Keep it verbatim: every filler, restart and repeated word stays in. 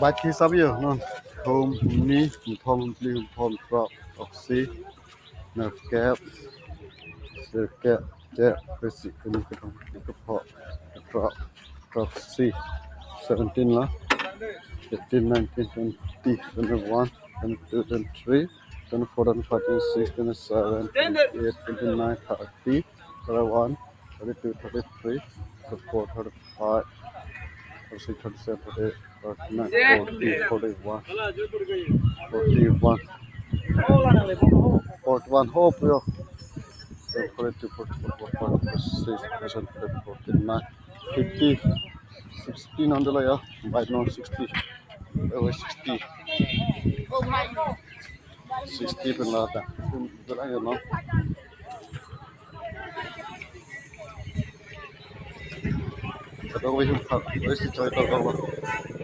Bike hisap yo non. Hum, hum ni, hum thom, hum phli, hum pho, hum throk, throksi, nerkep, sirkep, kep, kre-isi, kre-ni, kre-thom, kre-pho, kre-throk, throksi, seventeen la, eighteen, nineteen, twenty, twenty-one, twenty-two, twenty-three, twenty-four, twenty-five, twenty-six, twenty-seven, twenty-eight, twenty-nine, thirty, thirty-one, thirty-two, thirty-three, thirty-four, thirty-five, thirty-six, thirty-seven, thirty-eight, thirty-nine, forty, forty-one, forty-one, forty-one, hope yo. Forty-two, forty-four, forty-five, forty-six, forty-seven, forty-eight, forty-nine, fifty, sixty non dolo ya. Bike non sixty. Oh, sixty. Sixty pen lata. Pen dolo ya non. Kadokave hum kha, oi si choi kadokave.